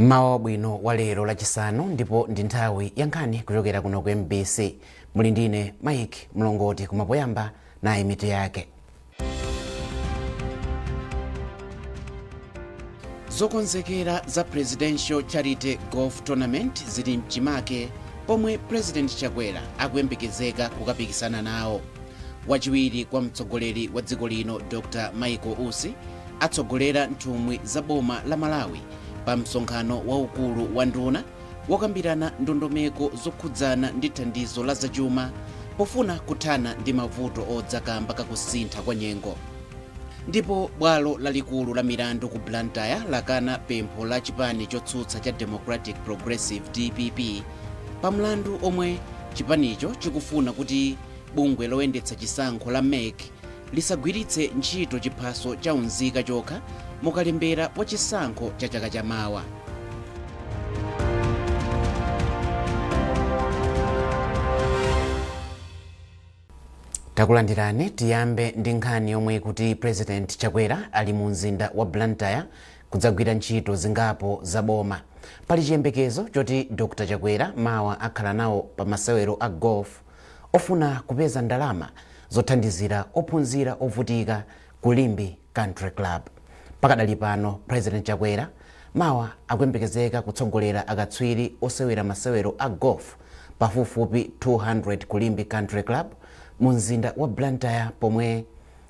Mmawa wabwino wa lero Lachisanu, ndipo ndi nthawi ya nkhani kuchokera kuno ku MBC. Muli ndine Mike Mlongoti. Koma poyamba, nayi mitu yake. Zokonzekera za Presidential Charity Golf Tournament zili mchimake, pomwe President Chakwera akuyembekezeka kukapikisana nawo. Wachiwiri kwa mtsogoleri wa dziko lino Dr Michael Usi atsogolera nthumwi za boma la Malawi pa msonkhano waukulu wa nduna wokambirana ndondomeko zokhudzana ndi thandizo la zachuma pofuna kuthana ndi mavuto odza kamba kakusintha kwa nyengo. Ndipo bwalo lalikulu la milandu ku Blantyre lakana pempho la chipani chotsutsa cha Democratic Progressive, DPP, pa mlandu omwe chipanicho chikufuna kuti bungwe loyendetsa chisankho la MEC lisagwiritse ntchito chiphaso cha unzika chokha mukalembera wa chisankho cha chaka chamawa. Takulandirani. Tiyambe ndi nkhani yomwe ikuti President Chakwera ali mu mzinda wa Blantyre kudzagwira ntchito zingapo za boma. Pali chiyembekezo choti Dr Chakwera mawa akhala nawo pa masewero a golf ofuna kupeza ndalama zothandizira ophunzira ovutika ku Limbe Country Club. Pakadali pano, President Chakwera mawa akuyembekezeka kutsogolera akatswiri osewera masewero a golf pafupifupi 200 ku Limbe Country Club mu mzinda wa Blantyre, pomwe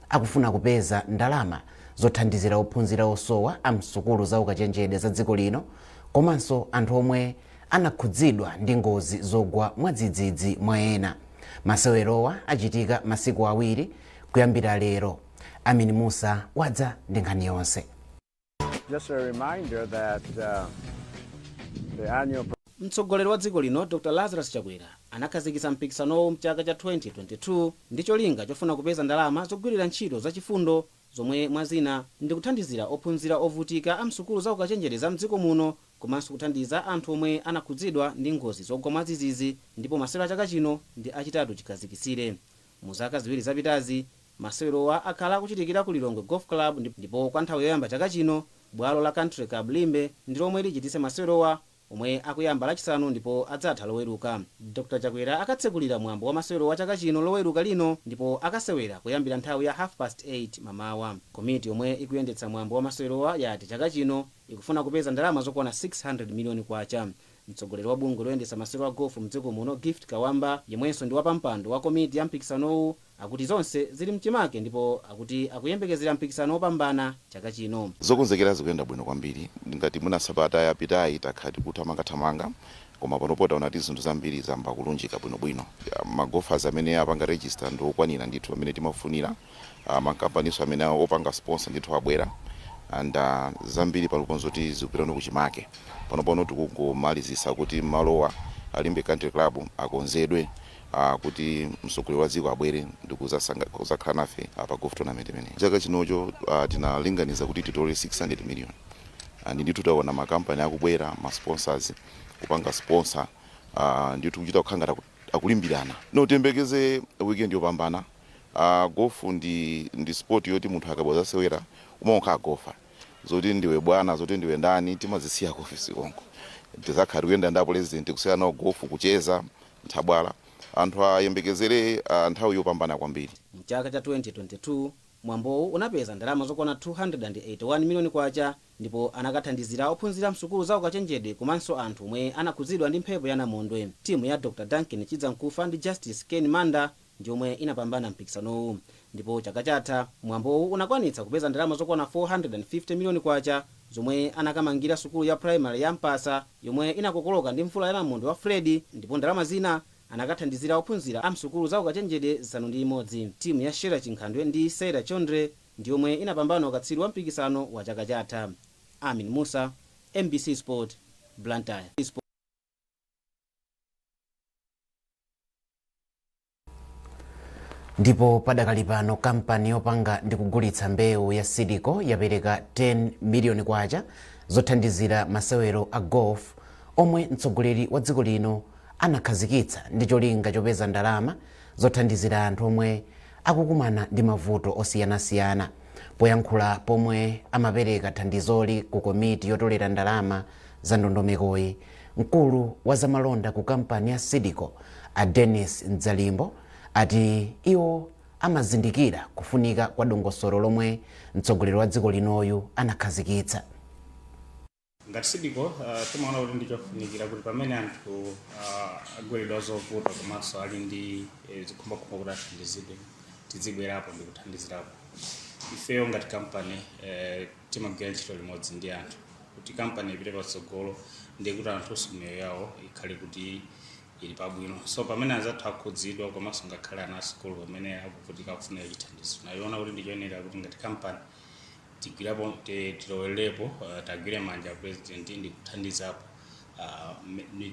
akufuna kupeza ndalama zothandizira ophunzira osowa a msukulu za ukachenjede za dziko lino, komanso anthu omwe anakhudzidwa ndi ngozi zogwa mwadzidzidzi, mwa ena. Masewerowa achitika masiku 2 kuyambira lero. Amin Musa wadza ndi nkhani yonse. Just a reminder that the annual Mtsogoleri wa dziko lino Dr Lazarus Chakwera anakhazikitsa mpikisanowu mchaka cha 2022 ndi cholinga chofuna kupeza ndalama zogwirira ntchito zachifundo, zomwe mwazina ndi kuthandizira ophunzira ovutika a msukulu za ukachenjede za mdziko muno, komanso kuthandiza anthu omwe anakhudzidwa ndi ngozi zogwa mwadzidzidzi. Ndipo masewero a chaka chino ndi achitatu chikhazikitsire. Mu zaka 2 zapitazi, masewerowa akhala akuchitikira ku Lilongwe Golf Club, ndipo kwa nthawi yoyamba chaka chino bwalo la Country Club Limbe ndi lomwe lichititse masewerowa, omwe akuyamba Lachisanu ndipo adzatha Loweruka. Dr Chakwera akatsekulira mwambo wa masewero wa chaka chino Loweruka lino, ndipo akasewera kuyambira nthawi ya 8:30 mamawa. Komiti yomwe ikuyendetsa mwambo wa masewerowa yati chaka chino ikufuna kupeza ndalama zokwana 600 miliyoni kwacha. Mtsogoleri wa bungwe loyendetsa masewero a golf mdziko muno, Gift Kawamba, yemwenso ndi wapampando wa komiti ya mpikisanowu, akuti zonse zili mchimake ndipo akuti akuyembekezera mpikisano wopambana chaka chino. Zokonzekera zikuyenda bwino kwambiri. Ngati muna sabata yapitayi takhala tikuthamangathamanga, koma panopo taona kuti zinthu zambiri zayamba kulunjika bwinobwino. Magolfers amene apanga register ndi okwanira ndithu amene timafunira. Makampaniso amene opanga sponsor ndithu abwera, and zambiri panopo zoti zikupita kuchimake. Panopono tikungomalizisa kuti malowa a Limbe Country Club akonzedwe kuti mtsogoleri wa dziko abwere ndi kuzakhala nafe pa golf tournament imeneyi. Chaka chinocho tinalinganiza kuti titole 600 million, and ndithu taona makampani akubwera, ma sponsors kupanga sponsor, ndithu kuchita kukhala ngati akulimbirana. No, tiyembekeze weekend yopambana. Golf ndi sport yoti munthu akabwera zasewera umakhala golfer. Zoti ndiwe bwana, zoti ndiwe ndani, timazisiya ku ofisi konko. Tizakhala tikuyenda ndi president, kusewera nawo golf, kucheza nthabwala. Anthu ayembekezere nthawi yopambana kwambiri. Mchaka cha 2022 mwambowu unapeza ndalama zokwana 281 miliyoni kwacha, ndipo anakathandizira ophunzira msukulu za ukachenjede komanso anthu omwe anakhudzidwa ndi mphepo ya namondwe. Timu ya Dr Duncan Chidzankufa ndi Justice Ken Manda ndi yomwe inapambana mpikisanowu. Ndipo chaka chatha mwambowu unakwanitsa kupeza ndalama zokwana 450 miliyoni kwacha, zomwe anakamangira sukulu ya primary ya Mpasa yomwe inakokoloka ndi mvula ya namondwe wa Freddy, ndipo ndalama zina anakathandizira ophunzira a msukulu za ukachenjede 6. Timu ya Shera Chinkhandwe ndi Sera Chondre ndi yomwe inapambana ukatswiri wa mpikisano wa chaka chatha. Amin Musa, MBC Sport, Blantyre. Ndipo padakali pano kampani yopanga ndi kugulitsa mbewu ya Seed Co yapereka 10 miliyoni kwacha zothandizira masewero a golf omwe mtsogoleri wa dziko lino anakhazikitsa ndi cholinga chopeza ndalama zothandizira anthu omwe akukumana ndi mavuto osiyanasiyana. Poyankhula pomwe amapereka thandizoli ku komiti yotolera ndalama za ndondomekoyi, mkulu wa zamalonda ku kampani ya Seed Co a Dennis Mdzalimbo ati iwo amazindikira kufunika kwa dongosolo lomwe mtsogoleri wa dziko linoyu anakhazikitsa. Ngati Seed Co, timaona kuti ndichofunikira kuti pamene anthu agweredwa zovuta komanso ali ndi zikhumbokhumbo kuti athandizidwe, tizibwerapo ndi kuthandizirapo. Ifeyo ngati kampani timagwira ntchito limodzi ndi anthu. Kuti kampani ipite patsogolo, ndiye kuti anthunso miyoyo yawo ikhale kuti ili pabwino. So pamene anzathu akhudzidwa, komanso ngakhale ana asukulu pamene akuvutika, kufunika chithandizo, nayiona kuti ndichoyenera kuti ngati kampani tigwirapo, tilowerepo, tagwire manja president ndi kuthandizapo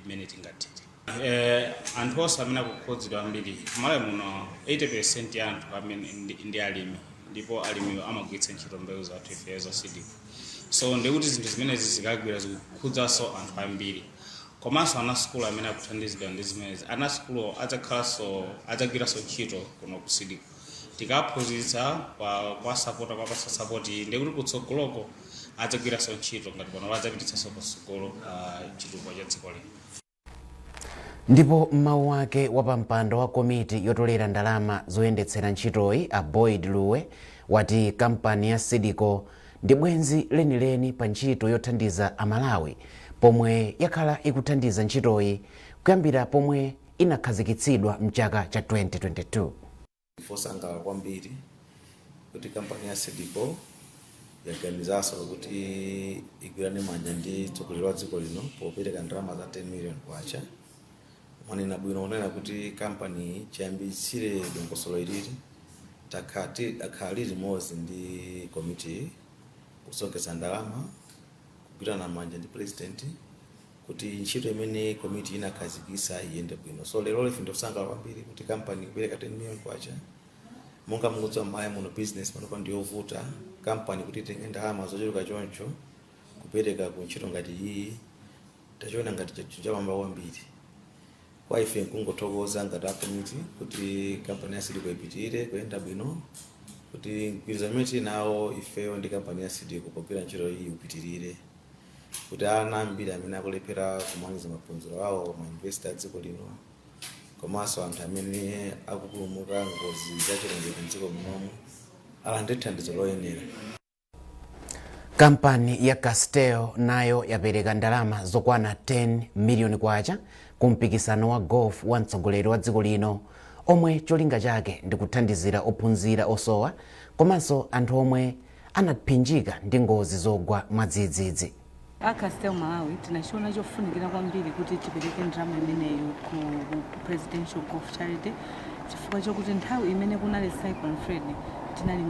mmene tingathere. Anthu onse amene akukhudzidwa ambiri Malawi muno, 80% ya anthu amene ndi alimi, ndipo alimiwo amagwiritsa ntchito mbewu zathu ifeyo za Seed Co. So ndikuti zinthu zimenezi zikagwira, zikukhudzanso anthu ambiri. Komanso ana sukulu amene akuthandizidwa ndi zimenezi, ana sukulu adzakhalanso adzagwiranso ntchito kuno ku Seed Co. Tikaphunzitsa kwa sapota, kwa pasa support, ndikuti kutsogoloko adzagwiranso ntchito ngati pano, adzapititsanso patsogolo chitukuko cha dziko lino. Ndipo mmawu ake, wapampando wa komiti yotolera ndalama zoyendetsera ntchitoyi a Boyd Luwe wati kampani ya Seed Co ndi bwenzi lenileni pa ntchito yothandiza Amalawi, pomwe yakhala ikuthandiza ntchitoyi kuyambira pomwe inakhazikitsidwa mchaka cha 2022. Fosangalala kwambiri kuti kampani ya Seed Co yaganizanso kuti igwirane manja ndi mtsogoleri wa dziko lino popereka ndalama za 10 million kwacha. Mwanena bwino kunena kuti kampani chiyambitsire dongosolo ilili takhala lili limodzi ndi komiti kusonkhesa ndalama, kugwirana manja ndi president kuti ntchito imene komiti inakhazikitsa iyende bwino. So lero ife ndikusangalala kwambiri kuti kampani ikupereka 10 million kwacha. Monga mukudziwa, m'Malawi muno business panopa ndiyovuta. Kampani kuti itenge ndalama zochuluka choncho kupereka ku ntchito ngati iyi, tachiona ngati chinthu chapamwamba kwambiri. Kwa ife nkungothokoza ngati a komiti kuti kampani ya Seed Co ipitirire kuyenda bwino, kuti mgwirizano umene tili nawo ifeyo ndi kampani ya Seed Co pogwira ntchito iyi upitirire, kuti ana ambiri amene akulephera kumaliza maphunziro awo ma university a dziko lino, komanso anthu amene akupulumuka ngozi zachilengedwe mdziko munomu, alandire thandizo loyenera. Kampani ya Castel nayo yapereka ndalama zokwana 10 miliyoni kwacha ku mpikisano wa golf wa mtsogoleri wa dziko lino, omwe cholinga chake ndi kuthandizira ophunzira osowa komanso anthu omwe anaphinjika ndi ngozi zogwa mwadzidzidzi. A Castel Malawi tinachiona chofunikira kwambiri kuti tipereke ndalama imeneyo ku Presidential Golf Charity, chifukwa chokuti nthawi imene kunali Cyclone Freddy tinali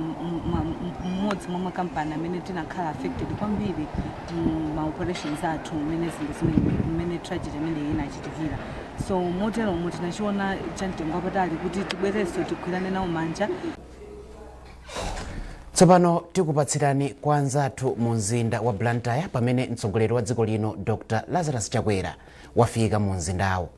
mmodzi mwa makampani amene tinakhala affected kwambiri mu ma operations athu mmene zinthu zimene mmene tragedy imeneyi inachitikira. So moteromo tinachiona chamtengo wapatali kuti tibwerenso tigwirane nawo manja. Tsopano tikupatsirani kwa anzathu mu mzinda wa Blantyre, pamene mtsogoleri wa dziko lino Dr Lazarus Chakwera wafika mu mzindawo.